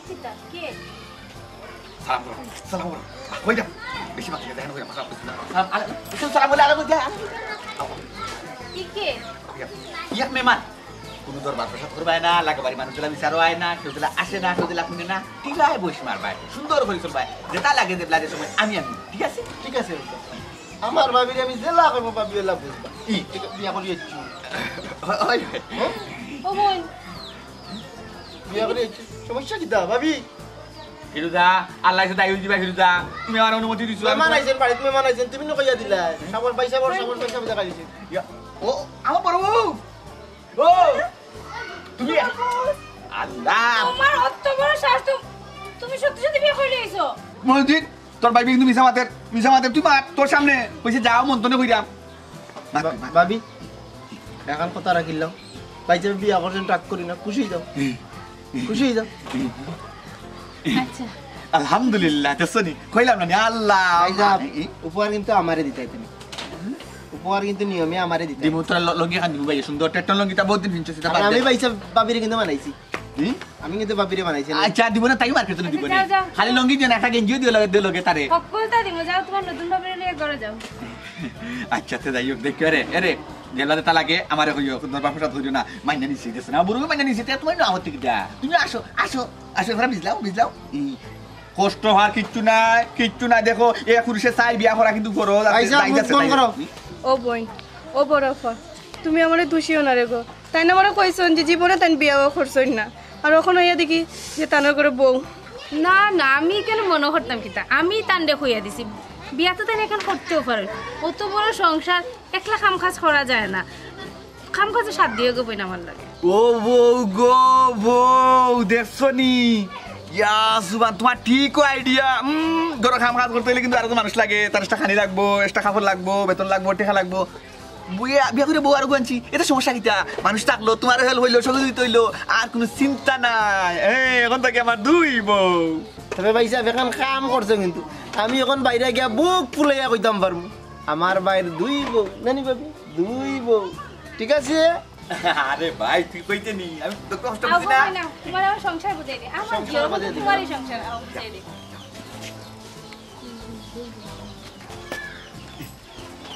কিতা, কে? সালাম করো, সালাম করো। কই যা? বেশি মাথা ব্যথা কেন কই যা? সালাম, আরে, একটু সালাম বলে আরে বলতে, আরে। ই কে? ইয়া, ইয়া, মেহমান। কুনু দরবার প্রসাদ করবায় না, লাগা বাড়ি মানুষ যেলা বিচারও আয় না, কেউ যেলা আসে না, কেউ যেলা হুনে না, ঠিক আছে, বইস মারবায়, সুন্দর করি চলবায়, যেটা লাগে যে ব্লাডের সময় আমি আমি, ঠিক আছে? ঠিক আছে, আমার ভাবিরে আমি যেলা কইব, ভাবি ওলা বুঝবা। ই। ঠিক আছে, বিয়া করি যাচ্ছি। হয়, হয়। হ্যাঁ? ও বইন। বিয়া করি যাচ্ছি। সমস্যা কিতা, ভাবি? ফিরুজা, আল্লাহ এসে দায়ী দিবা ফিরুজা। তুমি আমার অনুমতি দিছো, আমি মেহমান তোমার আইছেন, বাড়িত মেহমান আইছেন, তুমি না কইয়া দিলা। সাবর ভাই, সাবর, সাবর ভাই, সাবর দেখা দিছে। ইয়া, ও, আমার বড় বউ। ও, তুমি, আল্লাহ। তোমার অত বড় সাহস তো, তুমি সত্যি সত্যি বিয়ে করে নিয়েছো? মসজিদ, তোর ভাই কিন্তু মিছা মাতের, মিছা মাতের, তুই মাত, তোর সামনে কইছে যাও মন্তনে কইরাম। মাত, বা-, মাত। ভাবি, এখন কথা রাখিলাম। ভাই, যে বিয়া করছেন, রাগ করি না, খুশি হয়ে যাও। খুশি হয়ে যাও। আচ্ছা। আলহামদুলিল্লাহ, দেখছো নি? কইলাম না নি, আল্লাহ। ভাই সাহেব, ই? উপহার কিন্তু আমারে দিতায় তুমি। উপহার কিন্তু নিয়মে আমারে দিতায়। দিমু তোরা ল-, লুঙ্গি খান দিমু ভাই, সুন্দর টেটন লুঙ্গিটা বহুত দিন ফিনছো, সেটা আর বাদ আমি দে। ভাই সাহেব, ভাবিরে কিন্তু বানাইছি। হুম? আমি কিন্তু ভাবিরে বানাইছি না। আচ্ছা, দিব না, তাই মার্কেট দিবো আচ্ছা, নি। যাও, যাও। খালি লুঙ্গি দিও না, একটা গেঞ্জিও দিও লগে, দিও লগে তারে। হকলতা দিমু, যাও, তোমার নতুন ভাবিরে লইয়া ঘরে যাও। আচ্ছা, তে যাই হোক, দেখো, এরে, এরে, যেলা যেটা লাগে, আমারে কইও, দরবার প্রসাদ কইও না, মাইনা নিছি, দেখছো না, বুড়ো মাইনা নিছি, তে তোমার না হতে কিতা? তুমি আসো, আসো, আসো, এবার বিজলাও, বিজলাও। ই, কষ্ট হওয়ার কিচ্ছু নাই, কিচ্ছু নাই। দেখো, এ পুরুষে চাই বিয়া করা কিন্তু ফরজ আছে, ভাইসাব, জায়েজ মুখ আছে, বন্ধ তাই করো। না? ও বইন, ও বড় আফা, তুমি আমারে দুষিও না রে গো। তাইন আমারে কইছইন যে জীবনে তাইন বিয়াও করছইন না, আর অখন আইয়া দেখি যে তানর ঘরে বউ। না, না, আমি কেনে মনো করতাম কিতা? আমি তানরে কইয়া দিছি, বিয়া তো তাইন অখন করতেও পারইন। অত বড় সংসার, একলা কাম কাজ করা যায় না। কাম কাজে সাথ দিও গো বইন আমার লগে। ও বউ গো, বউ, দেখছো নি? ইয়া, জুবান, তুমার ঠিক আইডিয়া। উম, ঘরো কাম কাজ করতে অইলে কিন্তু আরো তো মানুষ লাগে, তার একটা খানি লাগবো, একটা কাপড় লাগবো, বেতন লাগবো, টেকা লাগবো। বিয়া, বিয়া করি বউ আরোগু আনছি, এতে সমস্যা কিতা? মানুষ থাকলো, তুমার হেল্প অইলো, সহযোগিতা অইলো, আর কুনু চিন্তা নাই। এ, অখন থাকি আমার দুই বউ। তবে ভাইসাব, অখন কাম করছো কিন্তু। আমি অখন বাইরে গিয়া বুক ফুলাইয়া কইতাম পারমু, আমার ভাইর দুই বউ, নানি ভাবি, দুই বউ। ঠিক আছে? আরে ভাই, তুই কইতে নি, আমি তো কষ্ট আও বুঝি না। না, তুমার আমার সংসার বুঝাই দে। আমার সংসার জিও বুঝাই দে। তুমারই সংসার, আও বুঝাই দে।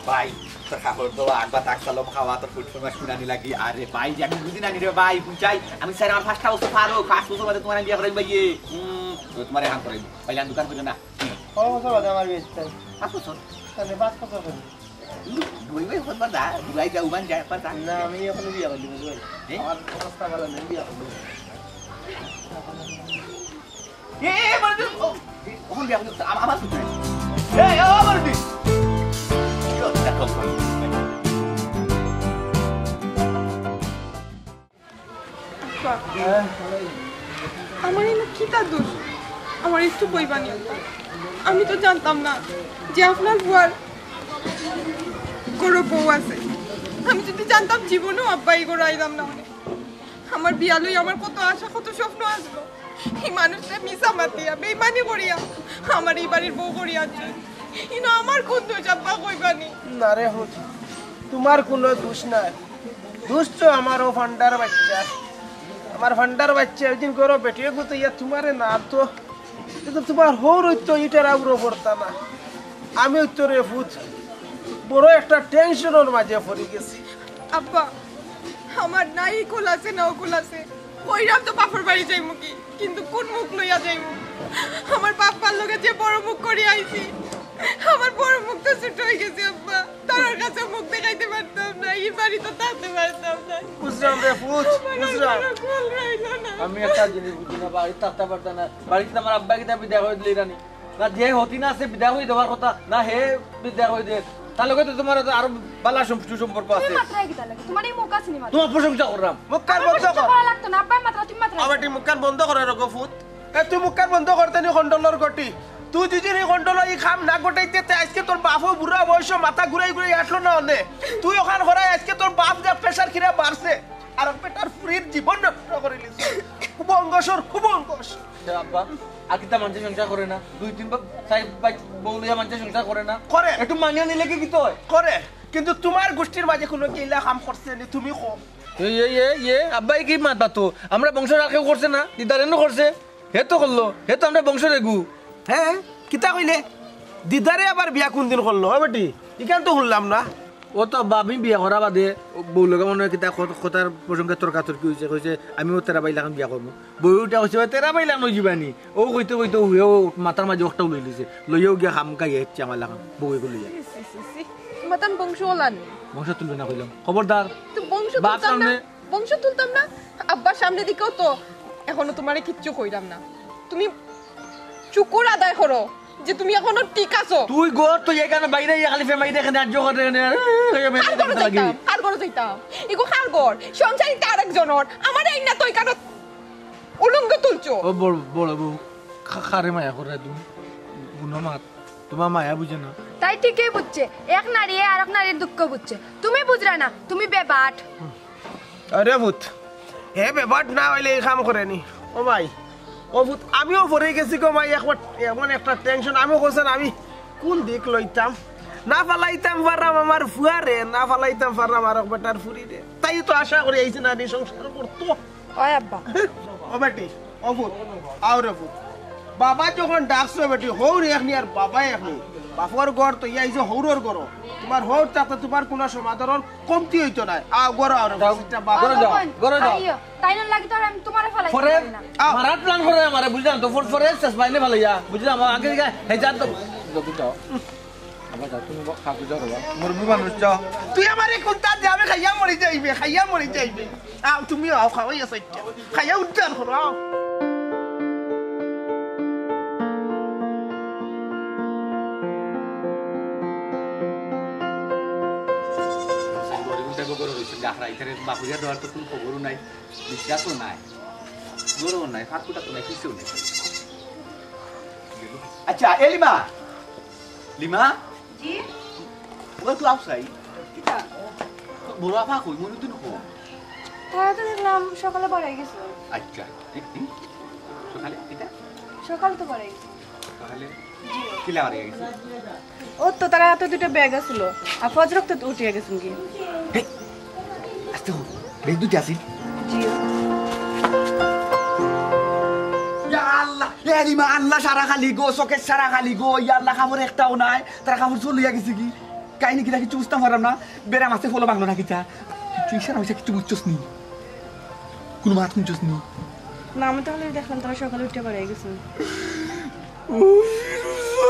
ভাই, তোর কাপড় ধোয়া, আগ ভাত, আগ চালম খাওয়া, তোর ফুট ফরমাস কুনানি লাগি। আরে ভাই, আমি বুঝি না নি রে ভাই, বুঝাই। আমি স্যার, আমার পাঁচটা বছর পারো, পাঁচ বছর বাদে তুমার আমি বিয়া করাই ভাইয়ে। হুম, তো তুমার অখন করাই। ভাই, আমি দোকান বুঝো না। হুম। কত বছর বাদে আমার বিয়া দিতে? পাঁচ বছর। তাহলে পাঁচ বছর করে। দুবাই ভাই, কতবার যা? দুবাই যা, ওমান যা, একবার যা। না, আমি অখন বিয়া করি, বুঝলি? এ? আমার অবস্থা ভালো নাই, বিয়া করি। এ, এ, এ, মানে, ও, এ, অখন বিয়া করি, আম-, আমার সুযোগ। এ, এ, ও, মানে, কি? কি হচ্ছে? দেখো, আব্বা, আমার ইনো কিতা দোষ? আমার একটু কইবা নি আব্বা। আমি তো জানতাম না যে আপনার বুয়ার ঘরো বউ আছে। আমি যদি জানতাম, জীবনেও আব্বা ই ঘরো আইতাম না। আমার বিয়া লই আমার কত আশা, কত স্বপ্ন আছিল। ই মানুষটা মিছা মাতিয়া, বেইমানি করিয়া আমার ই বাড়ির বউ করিয়া আনছে। ইনো আমার কুন দোষ আব্বা, কইবা নি? না রে হুত, তুমার কুনু দোষ নাই। দোষ তো আমার অউ ফান্ডার বাইচ্চা। আমার ফান্ডার বাইচ্চা ওই দিন ঘরো বেটিয়ে গুতাইয়া তুমারে না তো, কিন্তু তুমার হউর অইতো ইটার আউরো পড়তা না। আমি অইতো রে ফুত, বড় একটা টেনশনর মাঝে পড়ি গেছি। আব্বা, আমার না ইকুল আছে না উকুল আছে, কইরাম তো বাপর বাড়ি যাইমু কি, কিন্তু কুন মুখ লইয়া যাইমু? আমার বাপ-মার লগে যে বড় মুখ করি আইছি, আমার বড় মুখ তো ছোট অই গেছে আব্বা। তারার কাছে মুখ দেখাইতে পারতাম না, ই বাড়ি তো থাকতে পারতাম না। বুঝলাম রে ফুত, আমার আর বুঝলাম। কুনু কুল রইলো না। আমি একটা জিনিস বুঝি না, বাড়িত থাকতে পারতাম না। বাড়িত আমার আব্বা কিতা বিদায় করি দিলে রানি? না, যে হতি না আছে বিদায় করি দেওয়ার কথা, না হে বিদায় করি দে। তার লগে তো তুমার আরো ভালা সম-, সুসম্পর্ক আছে। মাতরায় কিতা লাগি? তুমার ই মুখ আছে নি মাতরার? তুমার প্রশংসা করলাম। মুখখান বন্ধ কর। করা লাগতো না, আব্বায় মাতরা, তুমি মাতরায়। আবার তুই মুখখান বন্ধ কর রে গো ফুত। এ, তুই মুখখান বন্ধ করতে নি কন্ট্রোলর গটি। তুই যদি নি কন্ট্রোলর ই কাম না গটাইতে, তে আইজকে তোর বাপও বুড়া বয়সে মাথা ঘুরাই ঘুরাই আটলো না অনে। তুই অখান করায় আইজকে তোর বাপ যা প্রেশার কিরা বাড়ছে। আর বেটার ফুরির জীবন নষ্ট করিলিছে। কুবংশর কুবংশ। এ আব্বা, আর কিতা মানষে সংসার করে না? দুই তিন বা-, চাইর পাঁচ বউ লইয়া মানষে সংসার করে না? করে। একটু মানিয়া নিলে কি কিতা অয়? করে। কিন্তু তুমার গুষ্টির মাঝে কুনু গিলা কাম করছে নি, তুমি কও। এই, এই, এই, এ, আব্বা, ই কি মাত মাতো? আমরার বংশর আর কেউ করছে না? দিদারে নু করছে। হে তো করলো, হে তো আমরার বংশর এগু। হে, কিতা কইলে? দিদারে আবার বিয়া কুনদিন করলো, ও বেটি? ইখান তো হুনলাম না। ও তো আব্বা, আমি বিয়া করা বাদে বউর লগে মনে অয় কিতা ক-, কথার প্রসঙ্গে তর্কাতর্কি অইছে, কইছে, "আমিও তেরা ভাইর লাখান বিয়া করমু।" বউ উঠা কইছে, "ওই তেরা ভাইর লাখান অইযিবা নি?" অউ কইতে কইতে অউ, অউ মাথার মাঝে অকটা লইলিছে, লইয়া অউ গিয়া খামকা ইয়া ইচ্ছে আমার লাখান, বউয়ে লইয়া। ছি, ছি, ছি, ছি। তুমার তান বংশ অলা নি? বংশ তুলবে না কইলাম, খবরদার। তো বংশ বাপ তুলতাম না, সামনে। বংশ তুলতাম না। আব্বার সামনে দিকেও তো এখনো তুমারে কিচ্ছু কইলাম না। তুমি শুকুর আদায় করো যে তুমি এখনো ঠিক আছো। তুই ঘর তো এখানে বাইরে ইয়া খালি ফেমাই দেখে না, জোগাড় দেখে না, এ, এ, এ, কার ঘরো যাইতাম? কার ঘরো যাইতাম? ইগু কার ঘর? সংসারী তো আরেকজনর। আমারে আইনা তো এখানো উলঙ্গ তুলছো। ও বড়, বড় বউ, খা-, খারে মায়া করে তুমি। বুনো মাত, তুমার মায়া বুঝে না। তাই ঠিকই বুঝছে, এক নারীয়ে আরক নারীর দুঃখ বুঝছে। তুমি বুঝরা না, তুমি বেবাট। আরে পুত, হে বেবাট না অইলে ই কাম করে নি। ও ভাই, ও পুত, আমিও পড়ি গেছি গো মাই, একবার এমন একটা টেনশন, আমিও কইছি আমি কুন দিক লইতাম, না ফালাইতাম পাররাম আমার ফুয়ারে, না ফালাইতাম পাররাম আরক বেটার ফুরিরে। তাই তো আশা করি আইছি নানি সংসার করতো। ওই আব্বা। ও বেটি, ও পুত, আও রে পুত। বাবা যখন ডাকছো বেটি, হউর একনি আর বাবা একনি। বাপর ঘর তো ইয়া আইছে হউরর ঘরো। তুমার হউর থাকতে তুমার কুনু সমাদরর কমতি অইতো নায়। আও, ঘরো আও রে পুত, বাবা। ঘরো যাও, ঘরো যাও। আইও, তাইনর লাগি তো আর আমি তুমারে ফালাই পরে দিতাম না। আও। মারার প্ল্যান করে আমারে, বুঝলাম তো, পরে শেষ পাইলে ফালাইয়া, বুঝলাম, আগে দিকে হেজার তো, যাও। আবার যাও, তুমি ব-, কাকু যাও রে বাবা। মুরব্বি মানুষ যাও। তুই আমারে কুনতা দে, আমি খাইয়া মরি যাইবে, খাইয়া মরি যাইবে। আও, তুমি আও, খাওয়াই আছে একটা। খাইয়া উদ্ধার করো, আও। গরিব উল্টা বগর রইছে, গাহরা, এখানে বাকুড়িয়া দেওয়ার তো কুনু খবরও নাই, বিশ্বাসও নাই। গরু নাই, ফাঁকু টাকু নাই, কিচ্ছু নাই। আচ্ছা, এ লিমা। লিমা? জি? ওরা তো আউসাই। কিতা? বড় আপা কই? মইনুদ্দিন কই? তারা তো দেখলাম সকালে বাড়াই গেছে। আচ্ছা। এ, এ? সকালে? কিতা? সকালে তো বাড়াই গেছে। সকালে? জি। কিলা বাড়াই গেছে? ও তো তারা হাতে দুইটা ব্যাগ আছিল। আর ফজরক তো উঠিয়া গেছেন কি? হে, আস্তে হো। ব্যাগ দুইটা আছিল। জি। ইয়া আল্লাহ, এ লিমা, আল্লাহ সারা খালি গো, চোখের সারা খালি গো, ইয়া আল্লাহ, কাপড় একটাও নাই, তারা কাপড় চুল লইয়া গেছে কি? কাহিনী কিতা কিচ্ছু বুঝতাম পারলাম না, বেড়া মাছে ফলো ভাঙলো না কিতা? তুই ইশারা হইছে কিচ্ছু বুঝছস নি? কোনো মাত শুনছস নি? না, আমি তাহলে দেখলাম তারা সকালে উঠে বাড়াই গেছে। ও ফিরোজা!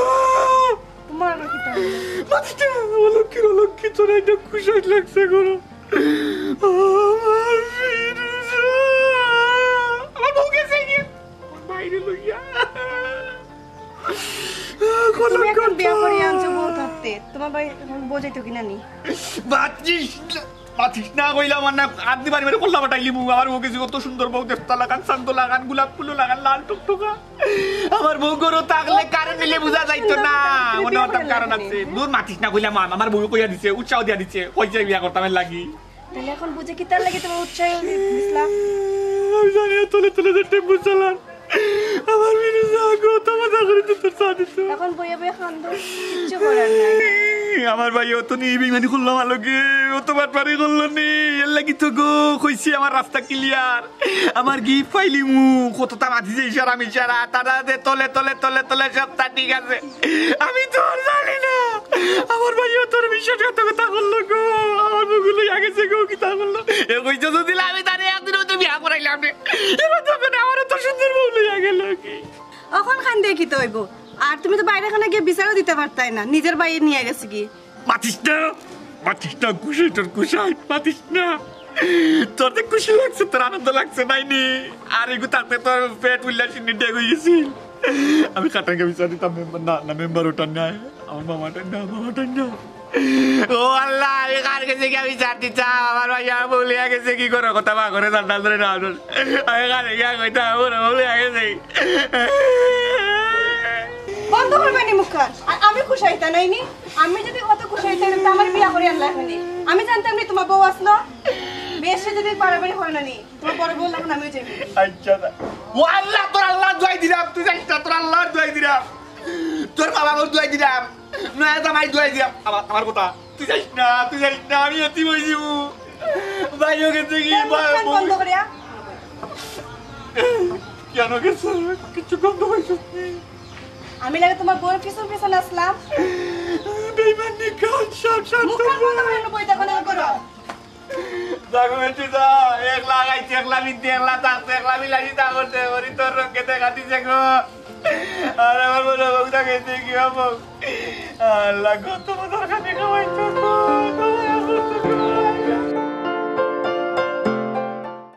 তোমার আবার কিতা হলো? মাতিস না, ও লক্ষ্মীর, ও লক্ষ্মী, তোর একটা খুশাই লাগছে গো। আমার ফিরোজা! আমার বউ গেছে গিয়া। আমার বাইরে লইয়া। তুমি এখন বিয়া করি আনছো বউ থাকতে, তোমার ভাই এখন বউ যাইতো কিনা নি? মাতিস না, মাতিস না কইলাম আর না, আদি বাড়ি বাড়ি কল্লা বাটাইলি বউ, আমার বউ গেছে কত সুন্দর বউ, দেশটা লাগান, চান্দ লাগান, গোলাপ ফুল লাগান, লাল টুকটুকা। আমার বউ গরু থাকলে কারণ নিলে বুঝা যাইতো না। মনে হতাম কারণ আছে। দূর মাতিস না কইলাম, আম-, আমার বউ কইয়া দিছে, উৎসাহ দিয়া দিছে, কইছে বিয়া করতাম এর লাগি। তাহলে এখন বুঝে কি তার লাগি তোমার উৎসাহ দি-, দিছিলাম? আমি জানি না, তলে তলে যে টেম্পু চালান। আমার মিনু যা গো, তমাশা করে তো তোর চা দিত। এখন বইয়া বইয়া কান্দো, কিচ্ছু করার নাই। আমার ভাই অত নি বেইমানি করলো ভালো গে, অত বাটপারি করলো নি। এর লাগি তো গো, কইছি আমার রাস্তা ক্লিয়ার। আমার গিফট পাইলিমু, কততা মাতিছে ইশারা মিশারা, তারা দে তলে তলে তলে তলে সবতা ঠিক আছে। আমি তো আর জানি না। আমার ভাইও তোর বিশ্বাসঘাতকতা করলো গো। আমার বউ লইয়া গেছে গো, কিতা করলো? এ কইছে যদি আমি তারে একদিন হইতে বিয়া করাইলাম রে। এবার তখন আমার তো সুন্দর বউ লইয়া গেল কি? অখন কান্দিয়া কিতা অইবো? আর তুমি তো বাইরে খানে গিয়া বিচারও দিতা পারতায় না, নিজের ভাইয়ে নিয়া গেছে কি? মাতিস না, মাতিস না, কুশাই তোর কুশাই, মাতিস না। তোর যে খুশি লাগছে, তোর আনন্দ লাগছে, নাই নি? আর এগু থাকতে তোর পেট উল্লা সিন্নি ডেগ হয়ে গেছিল। আমি কাটাঙ্গা বিচার দিতাম, মেম্বার না, না মেম্বার ওটা নাই, আমার মামাটা না, মামাটা না। ও আল্লাহ, আমি কার গেছে গিয়া বিচার দিতাম? আমার ভাই আমার বউ লইয়া গেছে, কি করো কথা বা করে জানতাম ধরে না। আমি কারে গিয়া কইতাম, আমার বউ লইয়া গেছে। বন্ধ করবে নি মুখখান। আর আমি খুশাইতা নাই নি? আমি যদি অত খুশাইতা হইতাম, তে আমার বিয়া করি আনলা হয়নি। আমি জানতাম নি তোমার বউ আসলো। বেশি যদি বাড়াবাড়ি করে না নি, তোমার বড় বউ এখন আমিও যাই। আচ্ছা, দা। ও আল্লাহ, তোর আল্লাহ দোয়াই দিলাম, তুই যাইস না, তোর আল্লাহর দোয়াই দিলাম, তোর বাবার দোয়াই দিলাম, নয়া জামাই দোয়াই দিলাম। আমার, আমার কথা, তুই যাইস না, তুই যাইস না, আমি এতিম হয়ে যাবো। ভাই, ও গেছে কি? কেন ভাই, মুখখান বউ বন্ধ করিয়া? কেন গেছে? কিছু গন্ধ পাইছিস নি? আমি লাগে তোমার বউর পিছন পিছন আসলাম। বেইমান নিকাল, সব সব মুখখান বন্ধ করে বই দেখো না করো। জাগো বেটি যা, একলা খাইছে, একলা নিতে, একলা থাকতে, একলা বিলাসিতা করতে, ওরি তোর রঙকে দেখা দিছে গো। আর আমার মনে হোক না গেছে কি হবো? আল্লাহ গো, তোমার দরকার নেই, খাওয়াইছো তো।